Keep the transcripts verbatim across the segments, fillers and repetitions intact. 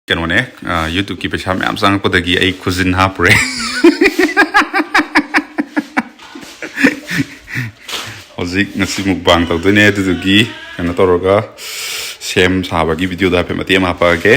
ꯀꯩꯅꯣꯅꯦ, ꯑ, YouTube-ꯀꯤ ꯄꯩꯁꯥ ꯃꯌꯥꯝ ꯆꯪꯉꯛꯄꯗꯒꯤ ꯑꯩ ꯈꯨꯖꯤꯟ ꯍꯥꯞꯄꯨꯔꯦ꯫ ꯍꯧꯖꯤꯛ ꯉꯁꯤ mukbang ꯇꯧꯗꯣꯏꯅꯦ, ꯑꯗꯨꯗꯨꯒꯤ ꯀꯩꯅꯣ ꯇꯧꯔꯒ ꯁꯦꯝ ꯁꯥꯕꯒꯤ video-ꯗ ꯍꯥꯏꯐꯦꯠ ꯃꯇꯦꯛ ꯑꯃ ꯍꯥꯞꯄꯛꯑꯒꯦ꯫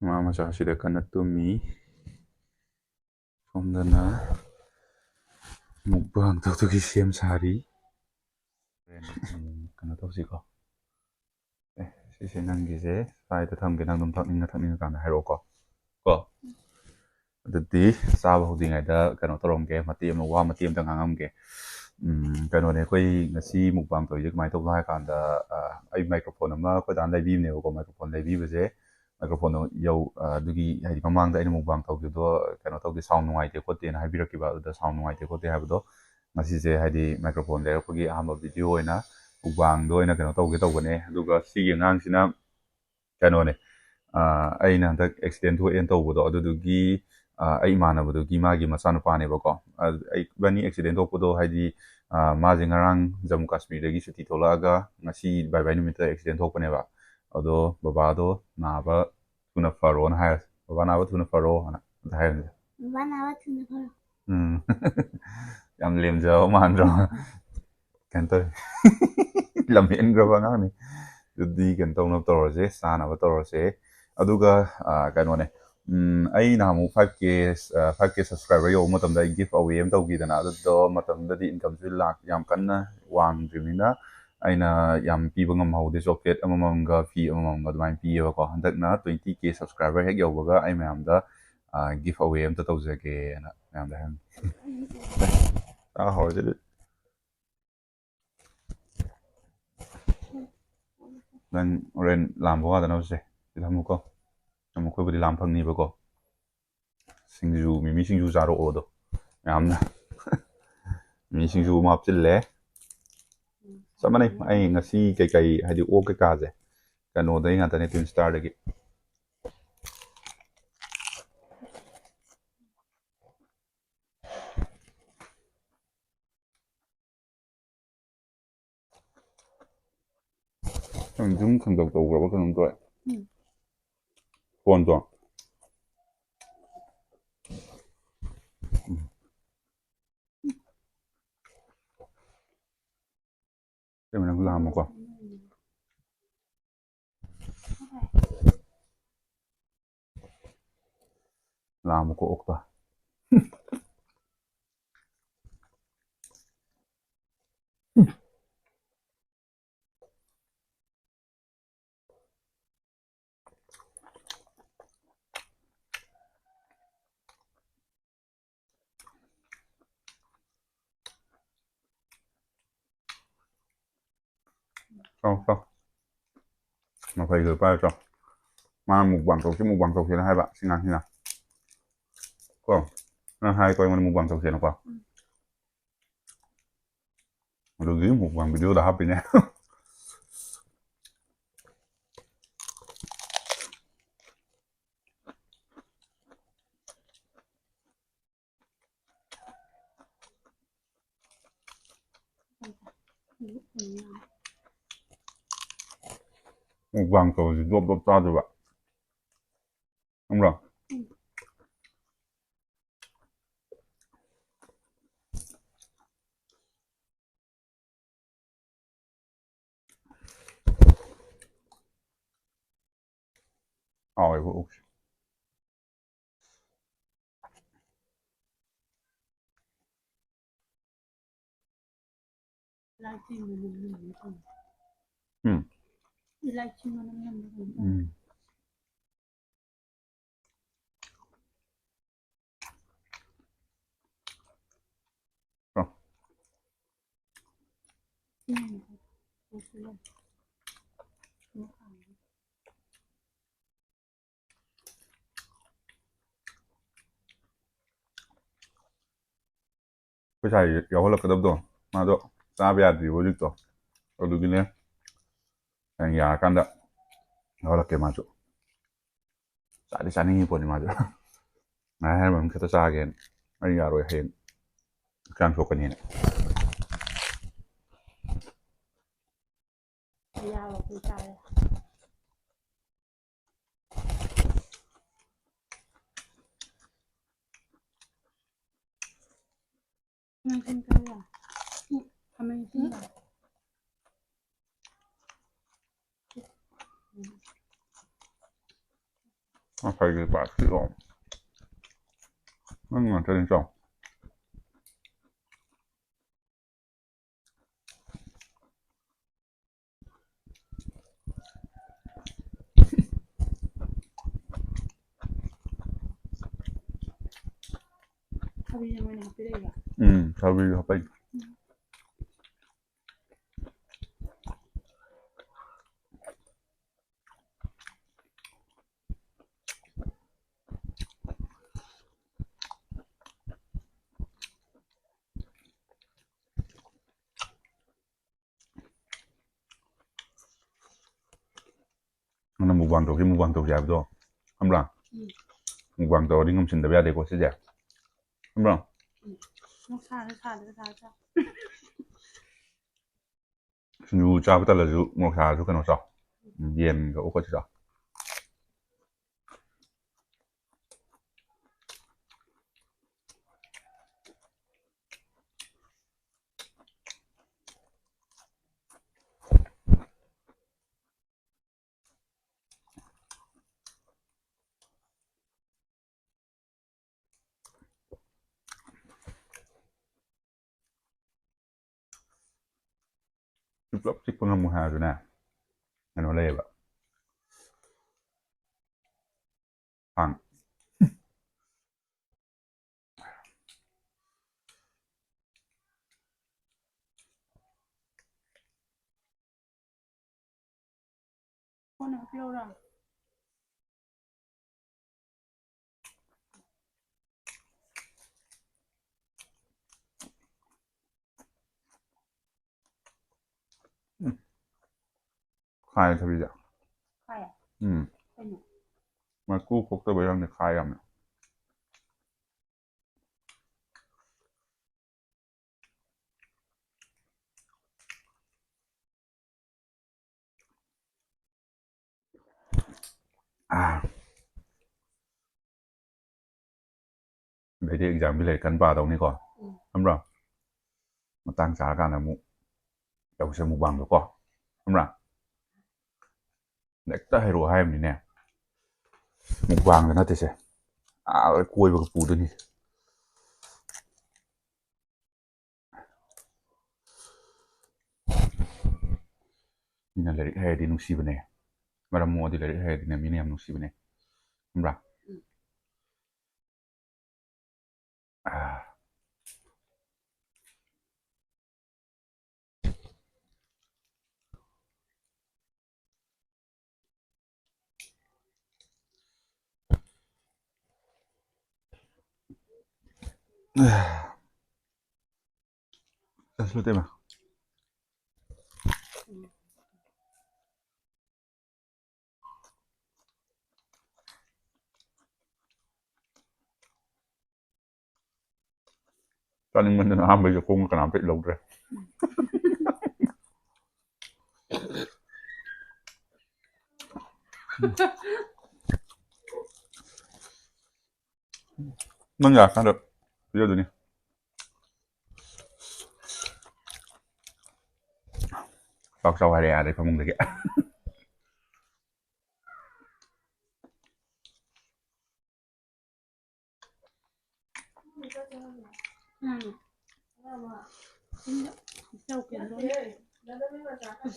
ꯃꯃꯥ ꯃꯆꯥꯁꯤꯗ ꯀꯟꯅ ꯇꯨꯝꯃꯤ꯫ ꯁꯣꯝꯗꯅ mukbang ꯇꯧꯗꯨꯒꯤ ꯁꯦꯝ ꯁꯥꯔꯤ꯫ ꯍꯣꯔꯦꯟ, ꯎꯝ, ꯀꯩꯅꯣ ꯇꯧꯁꯤꯀꯣ꯫ ꯑꯦ, ꯁꯤꯁꯦ ꯅꯪꯒꯤꯁꯦ ꯁ꯭ꯋꯥꯏꯗ ꯊꯝꯒꯦ, ꯅꯪ ꯑꯗꯨꯝ ꯊꯛꯅꯤꯡꯉ ꯊꯛꯅꯤꯡꯉꯀꯥꯟꯗ ꯍꯥꯏꯔꯛꯑꯣꯀꯣ꯫ ꯀꯣ? ꯑꯗꯨꯗꯤ ꯆꯥꯕ ꯍꯧꯗ꯭ꯔꯤꯉꯩꯗ ꯀꯩꯅꯣ ꯇꯧꯔꯝꯒꯦ, ꯃꯇꯦꯛ ꯑꯃ, ꯋꯥ ꯃꯇꯦꯛ ꯑꯃꯇ ꯉꯥꯡꯉꯝꯒꯦ꯫ ꯎꯝ, ꯀꯩꯅꯣꯅꯦ, ꯑꯩꯈꯣꯏ ꯉꯁꯤ mukbang ꯇꯧꯔꯤꯁꯦ ꯀꯃꯥꯏꯅ ꯇꯧꯕꯅꯣ ꯍꯥꯏ ꯀꯥꯟꯗ, ꯑ, ꯑꯩ microphone ꯑꯃ ꯑꯩꯈꯣꯏ ꯗꯥꯅ ꯂꯩꯕꯤꯕꯅꯦꯕꯀꯣ꯫ Microphone ꯂꯩꯕꯤꯕꯁꯦ, microphone ꯌꯧ-, ꯑ, ꯑꯗꯨꯒꯤ ꯍꯥꯏꯗꯤ ꯃꯃꯥꯡꯗ ꯑꯩꯅ mukbang ꯇꯧꯈꯤꯕꯗꯣ ꯀꯩꯅꯣ ꯇꯧꯗꯦ, sound ꯅꯨꯡꯉꯥꯏꯇꯦ ꯈꯣꯠꯇꯦꯅ ꯍꯥꯏꯕꯤꯔꯛꯈꯤꯕ꯫ ꯑꯗꯨꯗ sound ꯅꯨꯡꯉꯥꯏꯇꯦ ꯈꯣꯠꯇꯦ ꯍꯥꯏꯕꯗꯣ ꯉꯁꯤꯁꯦ ꯍꯥꯏꯗꯤ microphone ꯂꯩꯔꯛꯄꯒꯤ ꯑꯍꯥꯟꯕ video ꯑꯣꯏꯅ ꯃꯨꯛꯕꯥꯡꯗꯣ ꯑꯣꯏꯅ ꯀꯩꯅꯣ ꯇꯧꯒꯦ ꯇꯧꯕꯅꯦ꯫ ꯑꯗꯨꯒ ꯁꯤꯒꯤ ꯑꯉꯥꯡꯁꯤꯅ ꯀꯩꯅꯣꯅꯦ, ꯑ, ꯑꯩꯅ ꯍꯟꯗꯛ ꯑꯦꯛꯁꯤꯗꯦꯟ ꯊꯣꯛꯑꯦꯅ ꯇꯧꯕꯗꯣ, ꯑꯗꯨꯗꯨꯒꯤ, ꯑ, ꯑꯩ ꯏꯃꯥꯟꯅꯕꯗꯨꯒꯤ ꯃꯥꯒꯤ ꯃꯆꯥꯅꯨꯄꯥꯅꯦꯕꯀꯣ꯫ ꯑ, ꯑꯩ, ꯏꯕꯥꯅꯤ ꯑꯦꯛꯁꯤꯗꯦꯟ ꯊꯣꯛꯄꯗꯣ ꯍꯥꯏꯗꯤ, ꯑ, ꯃꯥꯁꯦ ꯉꯔꯥꯡ ꯖꯝꯃꯨ ꯀꯥꯁꯃꯤꯔꯗꯒꯤ ꯁꯨꯇꯤ ꯊꯣꯛꯂꯛꯑꯒ ꯉꯁꯤ ꯕꯥꯏ ꯕꯥꯏ ꯅꯨꯃꯤꯠꯇ ꯑꯦꯛꯁꯤꯗꯦꯟ ꯊꯣꯛꯄꯅꯦꯕ꯫ ꯑꯗꯣ ꯕꯕꯥꯗꯣ ꯅꯥꯕ ꯊꯨꯅ ꯐꯔꯣꯅ ꯍꯥꯏꯔꯁꯦ꯫ "ꯕꯕꯥ ꯅꯥꯕ ꯊꯨꯅ ꯐꯔꯣ" ꯍꯥꯏꯅ ꯑꯝꯇ ꯍꯥꯏꯔꯝꯁꯦ꯫ "ꯕꯕꯥ ꯅꯥꯕ ꯊꯨꯅ ꯐꯔꯣ"꯫ ꯎꯝ꯫ ꯌꯥꯝ ꯂꯦꯝꯖꯕ ꯃꯥꯟꯗ꯭ꯔꯣ? ꯀꯩꯅꯣ ꯇꯧꯋꯦ꯫ ꯂꯝꯍꯦꯟꯈ꯭ꯔꯕ ꯑꯉꯥꯡꯅꯤ꯫ ꯑꯗꯨꯗꯤ ꯀꯩꯅꯣ ꯇꯧꯅꯕ ꯇꯧꯔꯁꯦ, ꯆꯥꯅꯕ ꯇꯧꯔꯁꯦ꯫ ꯑꯗꯨꯒ, ꯑ, ꯀꯩꯅꯣꯅꯦ, ꯎꯝ, ꯑꯩ ꯅꯍꯥꯟꯃꯨꯛ five K, ꯑ, five K subscriber ꯌꯧꯕ ꯃꯇꯝꯗ ꯑꯩ give away ꯑꯃ ꯇꯧꯈꯤꯗꯅ, ꯑꯗꯨꯗꯣ ꯃꯇꯝꯗꯨꯗꯗꯤ incomeꯁꯨ ꯂꯥꯛ ꯌꯥꯝ ꯀꯟꯅ ꯋꯥꯡꯗ꯭ꯔꯤꯕꯅꯤꯅ ꯑꯩꯅ ꯌꯥꯝ ꯄꯤꯕ ꯉꯝꯍꯧꯗꯦ, chocolate ꯑꯃꯃꯝꯒ ꯐꯤ ꯑꯃꯃꯝꯒ ꯑꯗꯨꯃꯥꯏꯅ ꯄꯤꯌꯦꯕꯀꯣ꯫ ꯍꯟꯗꯛꯅ twenty K subscriber ꯍꯦꯛ ꯌꯧꯕꯒ ꯑꯩ ꯃꯌꯥꯝꯗ, ꯑ, give away ꯑꯝꯇ ꯇꯧꯖꯒꯦꯅ ꯃꯌꯥꯝꯗ ꯍꯥꯏꯔꯝꯃꯤ꯫ ꯆꯥ ꯍꯧꯔꯁꯤ ꯑꯗꯨꯗꯤ꯫ ꯅꯪ ꯍꯣꯔꯦꯟ ꯂꯥꯝꯕ ꯋꯥꯗꯅꯕꯁꯦ ꯁꯤ ꯊꯝꯃꯨꯀꯣ꯫ ꯑꯗꯨꯝ ꯑꯩꯈꯣꯏꯕꯨꯗꯤ ꯂꯥꯝ ꯐꯪꯅꯤꯕꯀꯣ꯫ ꯁꯤꯡꯖꯨ, ꯃꯤꯃꯤ ꯁꯤꯡꯖꯨ ꯆꯥꯔꯛꯑꯣꯗꯣ ꯃꯌꯥꯝꯅ꯫ ꯃꯤꯃꯤ ꯁꯤꯡꯖꯨ ꯑꯃ ꯍꯥꯞꯆꯤꯜꯂꯦ꯫ ꯆꯞ ꯃꯥꯟꯅꯩ꯫ ꯑꯩ ꯉꯁꯤ ꯀꯩꯀꯩ, ꯍꯥꯏꯗꯤ ꯑꯣꯛ ꯀꯩꯀꯥꯁꯦ ꯀꯩꯅꯣꯗꯒꯤ ꯉꯥꯛꯇꯅꯦ, Twin Starꯗꯒꯤ꯫ ꯈꯪꯗꯦ, ꯁꯨꯝ ꯈꯪꯗꯧ ꯇꯧꯈ꯭ꯔꯕ ꯀꯩꯅꯣꯝ ꯇꯧꯋꯦ꯫ ꯎꯝ꯫ ꯐꯣꯟꯗꯣ꯫ ꯎꯝ꯫ ꯁꯤ ꯃꯅꯝ ꯂꯥꯝꯃꯨꯀꯣ꯫ ꯂꯥꯝꯃꯨꯀꯣ ꯑꯣꯛꯇꯣ꯫ ꯆꯥꯎ, ꯆꯥꯎ꯫ ꯃꯐꯩꯗꯣ ꯄꯥꯏꯔ ꯆꯥꯎ꯫ ꯃꯥꯅ mukbang ꯇꯧꯁꯤ, mukbang ꯇꯧꯁꯤꯅ ꯍꯥꯏꯕ, ꯁꯤ ꯉꯥꯡꯁꯤꯅ꯫ ꯀꯣ? ꯅꯪ ꯍꯥꯏꯀꯣ ꯑꯩꯉꯣꯟꯗ mukbang ꯇꯧꯁꯦꯅꯀꯣ? ꯎꯝ꯫ ꯑꯗꯨꯗꯤ mukbang videoꯗ ꯍꯥꯞꯄꯤꯅꯦ꯫ Mukbang ꯇꯧꯔꯗꯤ ꯖꯣꯞ ꯖꯣꯞ ꯆꯥꯗꯣꯏꯕ꯫ ꯈꯪꯕ꯭ꯔꯣ? ꯍꯥꯎꯋꯦꯕ ꯑꯣꯛꯁꯦ꯫ ꯏꯂꯥꯏꯆꯤ ꯃꯅꯝ ꯅꯝꯕꯒꯨꯝ ꯇꯧꯋꯦ꯫ ꯎꯝ꯫ ꯏꯂꯥꯏꯆꯤ ꯃꯅꯝ ꯅꯝꯕꯒꯨꯝ ꯇꯧꯋꯦ꯫ ꯎꯝ꯫ ꯑꯩꯈꯣꯏ ꯁꯥꯏ ꯌꯥꯎꯍꯜꯂꯛꯀꯗꯕꯗꯣ, ꯃꯥꯗꯣ ꯆꯥꯕ ꯌꯥꯗ꯭ꯔꯤꯕ ꯍꯧꯖꯤꯛꯇꯣ, ꯑꯗꯨꯒꯤꯅꯦ꯫ ꯍꯌꯦꯡ ꯌꯥꯔꯀꯥꯟꯗ ꯌꯥꯎꯍꯜꯂꯛꯀꯦ ꯃꯥꯁꯨ꯫ ꯆꯥꯗꯤ ꯆꯥꯅꯤꯡꯉꯤ ꯄꯣꯠꯅꯤ ꯃꯥꯁꯨ꯫ ꯉꯥꯏ ꯍꯥꯏꯔꯝꯕ ꯈꯛꯇ ꯆꯥꯒꯦꯅ꯫ ꯑꯩ ꯌꯥꯔꯣꯏ, ꯍꯌꯦꯡ ꯍꯛꯆꯥꯡ ꯁꯣꯛꯀꯅꯤꯅ꯫ ꯑꯌꯥꯕ ꯑꯩꯈꯣꯏ ꯆꯥꯔꯦ꯫ ꯈꯥꯃꯦꯟ ꯑꯁꯤꯟꯕ꯫ ꯎꯝ, ꯈꯥꯃꯦꯟ ꯑꯁꯤꯟꯕ꯫ ꯉꯁꯥꯏꯒꯤ ꯄꯥꯔꯠꯁꯤꯗꯣ ꯅꯪ ꯉꯥꯛꯇꯅꯤ ꯆꯥꯎ꯫ ꯊꯕꯤꯅ ꯃꯣꯏꯅ ꯍꯥꯞꯄꯤꯔꯛꯏꯕ? ꯎꯝ, ꯊꯕꯤꯁꯨ ꯍꯥꯞꯄꯛꯏ꯫ ꯎꯝ꯫ ꯃꯨꯛꯕꯥꯡ ꯇꯧꯁꯤ, ꯃꯨꯛꯕꯥꯡ ꯇꯧꯁꯤ ꯍꯥꯏꯕꯗꯣ, ꯈꯪꯕ꯭ꯔꯥ? ꯎꯝ꯫ ꯃꯨꯛꯕꯥꯡ ꯇꯧꯔꯗꯤ ꯉꯝꯁꯤꯟꯗꯕ ꯌꯥꯗꯦꯀꯣ ꯁꯤꯁꯦ, ꯈꯪꯕ꯭ꯔꯥ? ꯎꯝ꯫ ꯅꯨꯡꯁꯥꯁꯦ ꯁꯥꯗ꯭ꯔꯥ ꯁꯥꯗ꯭ꯔꯥ? ꯁꯤꯡꯖꯨ ꯆꯥꯕ ꯇꯜꯂꯁꯨ ꯃꯣꯔꯣꯛ ꯁꯥꯔꯁꯨ ꯀꯩꯅꯣ ꯆꯥꯎ꯫ ꯎꯝ, ꯌꯦꯟꯒ ꯑꯣꯛꯀꯁꯤ ꯆꯥꯎ꯫ ꯄꯨꯂꯞ ꯆꯤꯛꯄ ꯉꯝꯃꯣꯏ ꯍꯥꯏꯔꯁꯨꯅꯦ, ꯀꯩꯅꯣ ꯂꯩꯌꯦꯕ꯫ ꯊꯥꯡ꯫ ꯀꯣꯟꯅ ꯍꯥꯞꯄꯤꯔꯛꯎꯔꯥ? ꯎꯝ꯫ ꯈꯥꯏ ꯊꯕꯤꯗ꯫ ꯈꯥꯏ? ꯎꯝ꯫ ꯀꯩꯅꯣ? ꯃꯀꯨ ꯈꯣꯛꯇꯕ ꯌꯥꯝꯅ ꯈꯥꯏ ꯌꯥꯝꯅ꯫ ꯑꯥ꯫ ꯑꯗꯩꯗꯤ examꯒꯤ ꯂꯥꯏꯔꯤꯛ ꯀꯟꯅ ꯄꯥꯗꯧꯅꯤꯀꯣ꯫ ꯎꯝ꯫ ꯈꯪꯕ꯭ꯔꯣ? ꯃꯇꯥꯡ ꯆꯥꯔꯀꯥꯟꯗ ꯑꯃꯨꯛ ꯇꯧꯁꯦ mukbangꯗꯣ ꯀꯣ꯫ ꯈꯪꯕ꯭ꯔꯥ? ꯍꯦꯛꯇ ꯍꯩꯔꯛꯑꯣ ꯍꯥꯏꯕꯅꯤꯅꯦ꯫ Mukbangꯗ ꯅꯠꯇꯦꯁꯦ꯫ ꯑꯥ, ꯂꯣꯏ ꯀꯣꯏꯕꯒ ꯄꯨꯗꯣꯏꯅꯤ꯫ ꯃꯤꯅ ꯂꯥꯏꯔꯤꯛ ꯍꯩꯔꯗꯤ ꯅꯨꯡꯁꯤꯕꯅꯦ꯫ ꯃꯔꯝ ꯃꯣꯛꯑꯗꯤ ꯂꯥꯏꯔꯤꯛ ꯍꯩꯔꯗꯤꯅꯦ, ꯃꯤꯅ ꯌꯥꯝ ꯅꯨꯡꯁꯤꯕꯅꯦ꯫ ꯈꯪꯕ꯭ꯔꯥ? ꯎꯝ꯫ ꯑꯥ꯫ ꯑꯥ꯫ ꯆꯠꯂꯨ ꯇꯦꯕ꯫ ꯆꯥꯅꯤꯡꯃꯟꯗꯅ ꯑꯍꯥꯟꯕꯩꯁꯨ ꯈꯣꯡꯒ ꯀꯅꯥꯝꯇ ꯂꯧꯗ꯭ꯔꯦ꯫ ꯅꯪ ꯌꯥꯔꯀꯥꯟꯗ ꯄꯤꯖꯗꯣꯏꯅꯤ꯫ ꯆꯥꯛ ꯆꯥꯎ ꯍꯥꯏꯔꯦ ꯑꯥꯗꯩ ꯐꯃꯨꯡꯗꯒꯤ꯫ ꯎꯝ꯫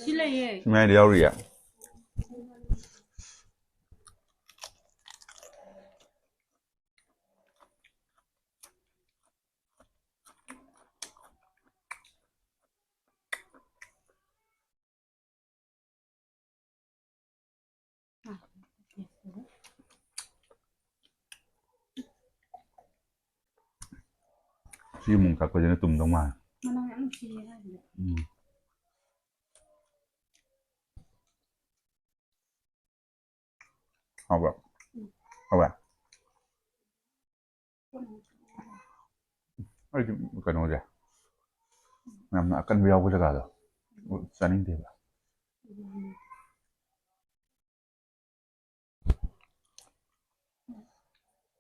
ꯁꯤ ꯂꯩꯌꯦ꯫ ꯁꯤ ꯃꯌꯥꯏꯗ ꯌꯥꯎꯔꯤꯌꯦ꯫ ꯁꯤ ꯃꯨꯛ ꯊꯛꯄꯁꯤꯅ ꯇꯨꯝꯗꯧ ꯃꯥꯜꯂꯦ꯫ ꯃꯅꯝ ꯌꯥꯝ ꯅꯨꯡꯁꯤꯌꯦ ꯍꯥꯏꯁꯤꯅꯦ꯫ ꯎꯝ꯫ ꯍꯥꯎꯕ꯭ꯔꯣ? ꯎꯝ꯫ ꯍꯥꯎꯕ꯭ꯔꯥ? ꯑꯩꯗꯤ ꯀꯩꯅꯣꯁꯦ, ꯌꯥꯝꯅ ꯑꯀꯟꯕ ꯌꯥꯎꯕ ꯖꯒꯥꯗꯣ ꯆꯥꯅꯤꯡꯗꯦꯕ꯫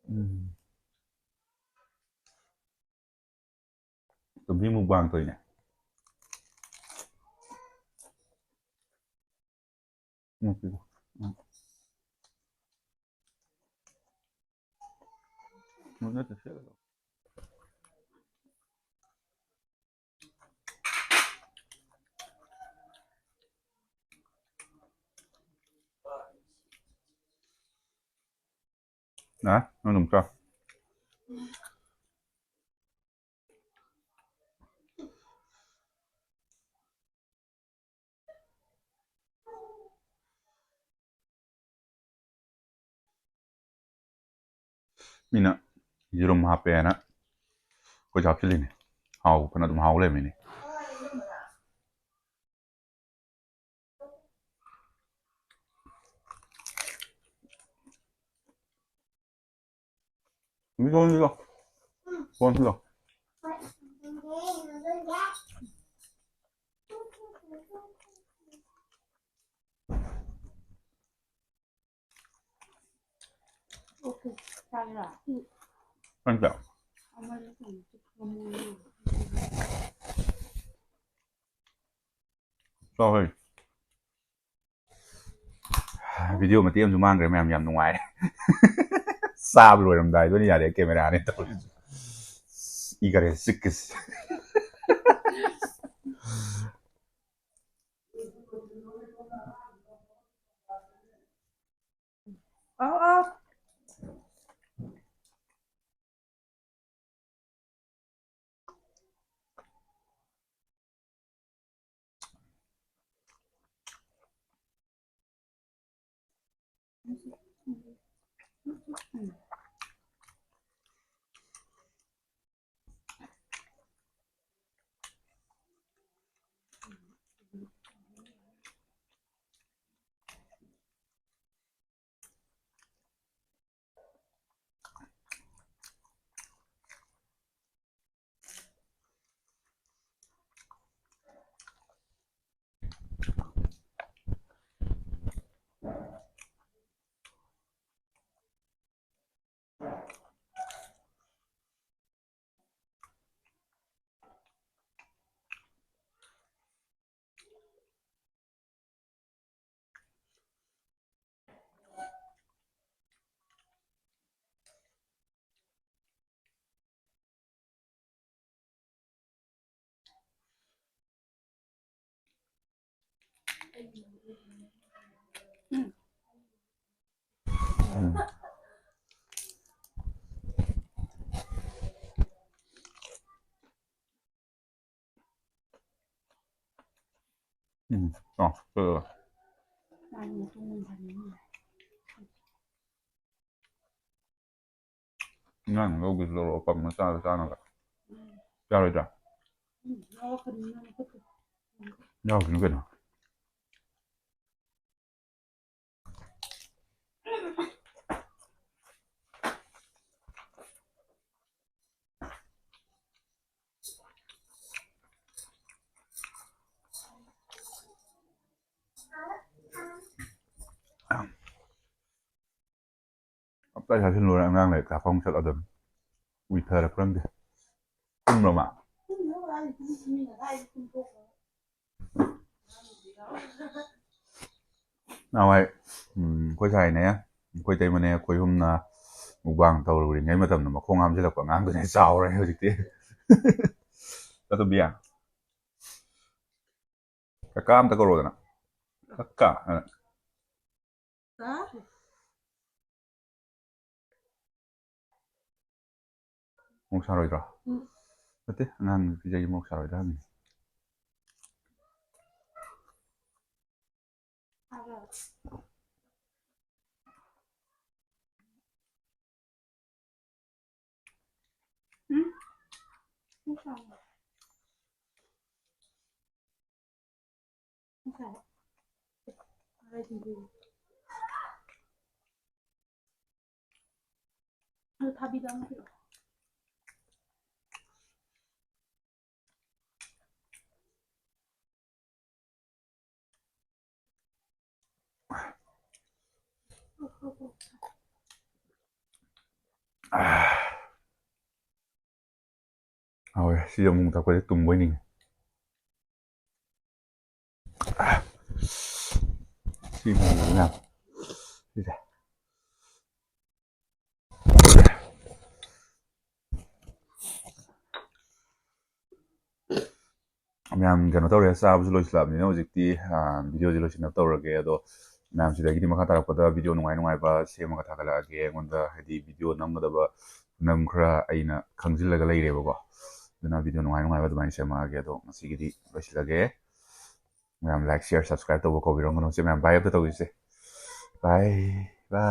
ꯎꯝ꯫ ꯇꯨꯝꯕꯤ ꯃꯨꯛꯕꯥꯡ ꯇꯧꯔꯤꯅꯦ꯫ ꯎꯝ꯫ ꯅꯪ ꯑꯗꯨꯝ ꯆꯥꯎ꯫ ꯃꯤꯅ ꯌꯦꯔꯨꯝ ꯍꯥꯞꯄꯦꯅ ꯑꯩꯈꯣꯏꯁꯨ ꯍꯥꯞꯆꯤꯜꯂꯤꯅꯦ꯫ ꯍꯥꯎ ꯐꯅ ꯑꯗꯨꯝ ꯍꯥꯎ ꯂꯩꯔꯝꯃꯤꯅꯦ꯫ ꯃꯤꯁꯣ, ꯃꯤꯁꯣ꯫ ꯐꯣꯟ ꯁꯤꯜꯂꯣ꯫ ꯅꯪꯁꯦ? ꯆꯥꯎꯍꯦ꯫ ꯚꯤꯗꯤꯑꯣ ꯃꯇꯦꯛ ꯑꯃꯁꯨ ꯃꯥꯡꯈ꯭ꯔꯦ ꯃꯌꯥꯝ, ꯌꯥꯝ ꯅꯨꯡꯉꯥꯏꯔꯦ꯫ ꯆꯥꯕ ꯂꯣꯏꯔꯝꯗꯥꯏꯗꯨꯅ ꯌꯥꯔꯦ, ꯀꯦꯃꯦꯔꯥꯅꯦ ꯇꯧꯔꯤꯁꯦ꯫ ꯏ ꯀꯔꯦ ꯆꯤꯛꯀꯁꯤ꯫ ꯑꯧ, ꯑꯧ꯫ ꯎꯝ꯫ ꯑ, ꯀꯩꯗꯧꯔꯦ? ꯏꯟꯖꯥꯡ ꯂꯧꯒꯦꯁꯨ ꯂꯧꯔꯛꯑꯣ, ꯄꯝ ꯃꯆꯥꯗꯣ ꯆꯥꯅꯕ꯫ ꯌꯥꯔꯣꯏꯗ꯭ꯔꯥ? ꯌꯥꯎꯔꯛꯀꯅꯤ ꯀꯩꯅꯣ꯫ ꯆꯥꯛ ꯆꯥꯁꯤꯜꯂꯣꯏꯔ ꯑꯉꯥꯡ ꯂꯥꯏꯔꯤꯛ ꯇꯥꯛꯐꯝ ꯆꯠꯂꯗꯝꯅꯤ꯫ ꯎꯏꯊꯔ ꯈꯪꯗꯦ꯫ ꯇꯨꯝꯕ꯭ꯔ ꯃꯥ? ꯅꯍꯥꯟꯋꯥꯏ, ꯎꯝ, ꯑꯩꯈꯣꯏ ꯁꯥꯏꯅꯦ, ꯑꯩꯈꯣꯏ ꯇꯩꯃꯅꯦ, ꯑꯩꯈꯣꯏ ꯑꯍꯨꯝꯅ mukbang ꯇꯧꯔꯨꯔꯤꯉꯩ ꯃꯇꯝꯗ ꯃꯈꯣꯡ ꯍꯥꯝꯖꯤꯜꯂꯛꯄ ꯑꯉꯥꯡꯗꯨꯅꯦ ꯆꯥꯎꯔꯦ ꯍꯧꯖꯤꯛꯇꯤ꯫ ꯆꯥꯇꯣꯝꯕꯤ, ꯀꯀꯥ ꯑꯝꯇ ꯀꯧꯔꯣꯗꯅ꯫ ꯀꯀꯥ꯫ ꯃꯣꯔꯣꯛ ꯁꯥꯔꯣꯏꯗ꯭ꯔꯣ? ꯎꯝ꯫ ꯅꯠꯇꯦ, ꯑꯉꯥꯡ ꯄꯤꯖꯒꯦ, ꯃꯣꯔꯣꯛ ꯁꯥꯔꯣꯏꯗ꯭ꯔꯥ ꯍꯪꯉꯤ꯫ ꯁꯥꯕ꯭ꯔꯣ? ꯎꯝ? ꯃꯣꯔꯣꯛ ꯁꯥꯕ꯭ꯔꯣ? ꯑꯗꯨ ꯊꯥꯕꯤꯗꯣ ꯑꯃ ꯄꯤꯔꯛꯑꯣ꯫ ꯍꯥꯎꯋꯦ꯫ ꯁꯤ ꯑꯃꯨꯛ ꯊꯛꯄꯁꯦ ꯇꯨꯝꯕꯣꯏ ꯅꯤꯡꯉꯦ꯫ ꯁꯤ ꯃꯌꯥꯝ, ꯁꯤꯁꯦ꯫ ꯃꯌꯥꯝ ꯀꯩꯅꯣ ꯇꯧꯔꯦ, ꯆꯥꯕꯁꯨ ꯂꯣꯏꯁꯤꯜꯂꯛꯑꯕꯅꯤꯅ ꯍꯧꯖꯤꯛꯇꯤ, ꯑꯥ, videoꯁꯦ ꯂꯣꯏꯁꯤꯟꯅꯕ ꯇꯧꯔꯒꯦ꯫ ꯑꯗꯣ ꯃꯌꯥꯝ ꯁꯤꯗꯒꯤꯗꯤ ꯃꯈꯥ ꯇꯥꯔꯛꯄꯗ video ꯅꯨꯡꯉꯥꯏ ꯅꯨꯡꯉꯥꯏꯕ ꯁꯦꯝꯃꯒ ꯊꯥꯒꯠꯂꯛꯑꯒꯦ꯫ ꯑꯩꯉꯣꯟꯗ ꯍꯥꯏꯗꯤ video ꯅꯝꯒꯗꯕ ꯐꯤꯂꯝ ꯈꯔ ꯑꯩꯅ ꯈꯪꯖꯤꯜꯂꯒ ꯂꯩꯔꯦꯕꯀꯣ꯫ ꯑꯗꯨꯅ video ꯅꯨꯡꯉꯥꯏ ꯅꯨꯡꯉꯥꯏꯕ ꯑꯗꯨꯃꯥꯏꯅ ꯁꯦꯝꯃꯛꯑꯒꯦ꯫ ꯑꯗꯣ ꯉꯁꯤꯒꯤꯗꯤ ꯂꯣꯏꯁꯤꯜꯂꯒꯦ꯫ ꯃꯌꯥꯝ like, share, subscribe ꯇꯧꯕ ꯀꯧꯕꯤꯔꯝꯒꯅꯨ꯫ ꯁꯤ ꯃꯌꯥꯝ bye ꯑꯝꯇ ꯇꯧꯕꯤꯁꯦ꯫ Bye, bye꯫